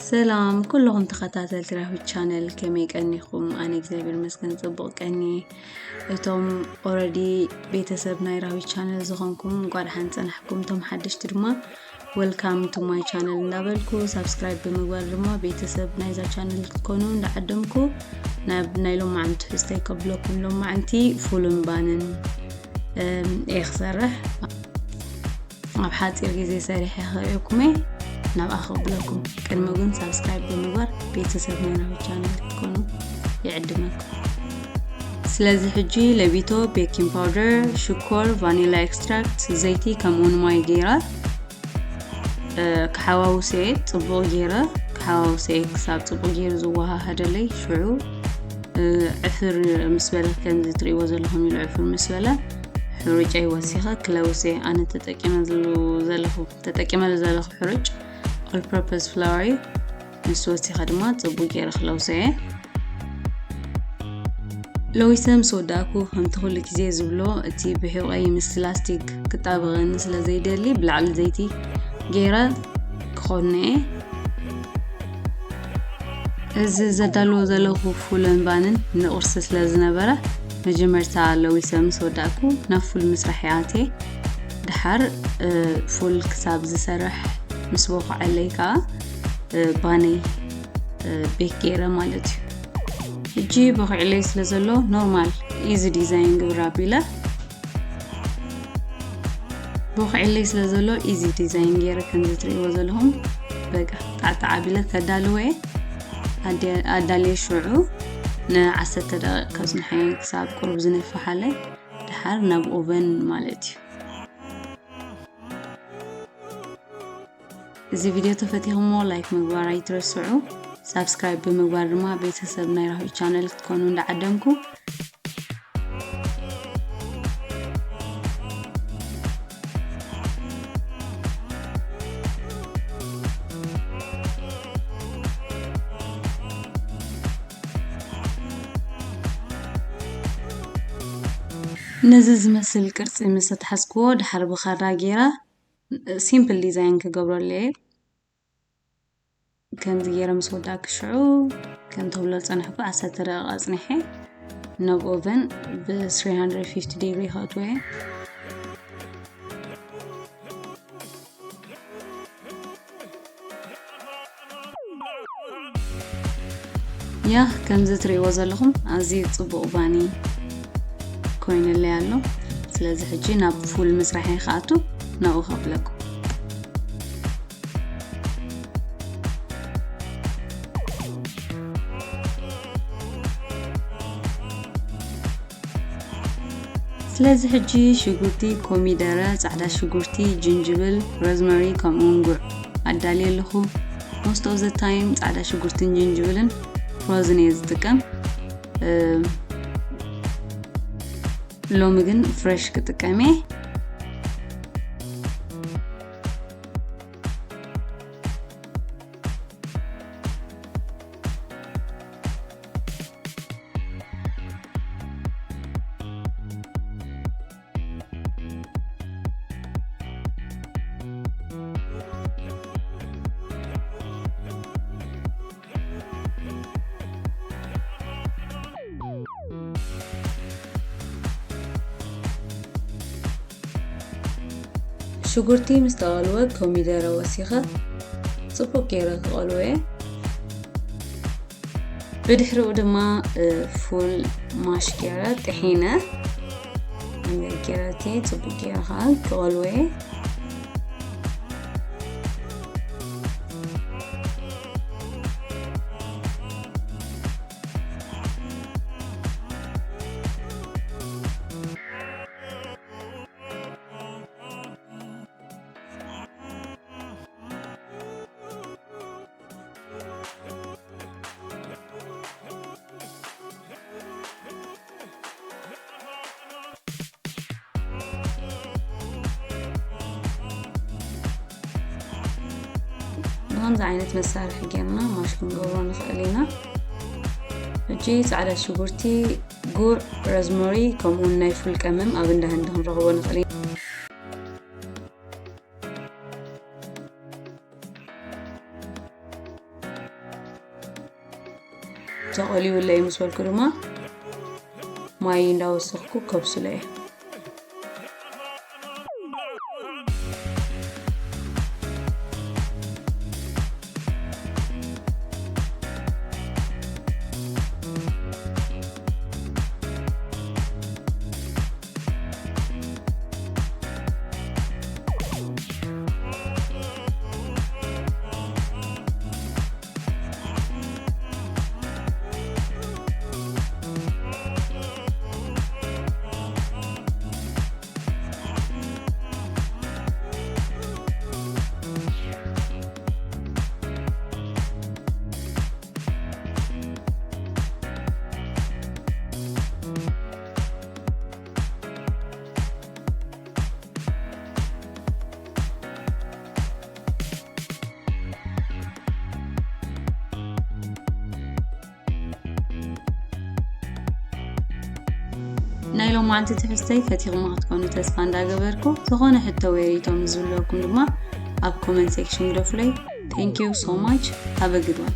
ሰላም ኩልኹም ተኸታተልቲ ራህዊት ቻነል፣ ከመይ ቀኒኹም? ኣነ እግዚኣብሔር ይመስገን ጽቡቕ ቀኒ። እቶም ኦረዲ ቤተሰብ ናይ ራህዊት ቻነል ዝኾንኩም እንኳዕ ደሓን ጸናሕኩም፣ እቶም ሓደሽቲ ድማ welcome to my channel እንዳበልኩ ሳብስክራይብ ብምግባር ድማ ቤተሰብ ናይዛ ቻነል ክትኮኑ እንዳዓደምኩ ናብ ናይ ሎማዓንቲ ትሕዝተይ ከብለኩም። ሎማዓንቲ ፉልን ባንን እየ ክሰርሕ። ኣብ ሓፂር ግዜ ሰሪሐ ከርእየኩም እየ። ናብኣ ከብለኩም። ቅድሚ ግን ሳብስክራይብ ብምግባር ቤተሰብ ናይ ናዊ ቻነል ክትኮኑ ይዕድመኩም። ስለዚ ሕጂ ለቢቶ፣ ቤኪንግ ፓውደር፣ ሽኮር፣ ቫኒላ ኤክስትራክት፣ ዘይቲ ከምኡውን ማይ ገይረ ክሓዋውሰ እየ። ፅቡቕ ገይረ ክሓዋውሰ እየ ክሳብ ፅቡቕ ገይሩ ዝወሃሃደለይ። ሽዑ ዕፍር ምስ በለ፣ ከምዚ ትርእይዎ ዘለኹም ኢሉ ዕፍር ምስ በለ፣ ሕሩጨይ ወሲኸ ክለውስ እየ። ኣነ ተጠቂመ ዘለኹ ተጠቂመሉ ዘለኹ ሕሩጭ ኦል ፐርፐስ ፍላወር እዩ። ንሱ ወሲኸ ድማ ጽቡቅ ገይረ ክለውሶ እየ። ለዊሰ ምስ ወዳእኩ፣ ከምቲ ኩሉ ግዜ ዝብሎ፣ እቲ ብሕቆይ ምስ ላስቲክ ክጣበቐኒ ስለ ዘይደሊ፣ ብላዕሊ ዘይቲ ገይረ ክኾኖ እየ። እዚ ዘዳልዎ ዘለኹ ፉልን ባንን ንቁርሲ ስለ ዝነበረ፣ መጀመርታ ለዊሰ ምስ ወዳእኩ ናብ ፉል ምስራሕ ይኣትየ። ደሓር ፉል ክሳብ ዝሰርሕ ምስ ቦኽዐለይ ከኣ ባነይ ቤክ ገይረ ማለት እዩ። ሕጂ ቦኺዕለይ ስለ ዘሎ ኖርማል ኢዚ ዲዛይን ግብር ኣቢለ ቦኺዕለይ ስለ ዘሎ ኢዚ ዲዛይን ገይረ ከምዚ ትርእይዎ ዘለኹም በቃ ጣዕጣዕ ኣቢለ ከዳልወ እየ። ኣዳልየ ሽዑ ንዓሰርተ ደቂቕ ከጽንሐ እየ ክሳብ ቁሩብ ዝነፍሓለይ። ደሓር ናብ ኦቨን ማለት እዩ። እዚ ቪድዮ ተፈቲኹሞ ላይክ ምግባር ኣይትረስዑ። ሳብስክራይብ ብምግባር ድማ ቤተሰብ ናይ ራህዊ ቻነል ክትኮኑ እንዳዓደምኩ፣ ነዚ ዝመስል ቅርጺ ምስ ኣትሓዝክዎ፣ ድሓር ብኻራ ገይረ ሲምፕል ዲዛይን ክገብረሉ እየ። ከምዚ ገይረ ምስ ወዳእኩ ሽዑ፣ ከም ተብሎ ዝጸናሕኩ ዓሰርተ ደቂቕ ኣጽኒሐ ናብ ኦቨን ብ three hundred fifty ዲግሪ ከእትዎ እየ። ያ፣ ከምዚ ትርእይዎ ዘለኹም ኣዝዩ ጽቡቕ ባኒ ኮይኑለይ ኣሎ። ስለዚ ሕጂ ናብ ፉል ምስራሕ እየ ክኣቱ፣ ናብኡ ከብለኩም። ስለዚ ሕጂ ሽጉርቲ፣ ኮሚደረ፣ ጻዕዳ ሽጉርቲ፣ ጅንጅብል፣ ሮዝመሪ ከምኡውን ጉዕ ኣዳልየ ኣለኹ። Most of the time ጻዕዳ ሽጉርትን ጅንጅብልን ፍሮዝን እየ ዝጥቀም። ሎሚ ግን ፍሬሽ ክጥቀም እየ። ሽጉርቲ ምስ ተቐልወ ኮሚደረ ወሲኸ ጽቡቕ ገይረ ክቐልዎ እየ። ብድሕሪኡ ድማ ፉል ማሽ ገይረ ጥሒነ ገይረቲ ጽቡቕ ገይረ ከዓ ክቐልዎ እየ። ብኸምዚ ዓይነት መሳርሒ ጌርና ማሽ ክንገብሮ ንኽእል ኢና። ሕጂ ጻዕዳ ሽጉርቲ፣ ጉዕ፣ ሮዝመሪ ከምኡውን ናይ ፉል ቀመም ኣብ እንዳ ህንዲ ክንረኽቦ ንኽእል ኢና። ተቐልዩለይ ምስ በልኩ ድማ ማይ እንዳወሰኽኩ ከብስሎ እየ። ናይ ሎማዓንቲ ትሕዝተይ ፈቲኹማ ክትኮኑ ተስፋ እንዳገበርኩ፣ ዝኾነ ሕቶ ወይ ርእይቶ ምስ ዝህልወኩም ድማ ኣብ comment section ግደፉለይ። Thank you so much. Have a good one.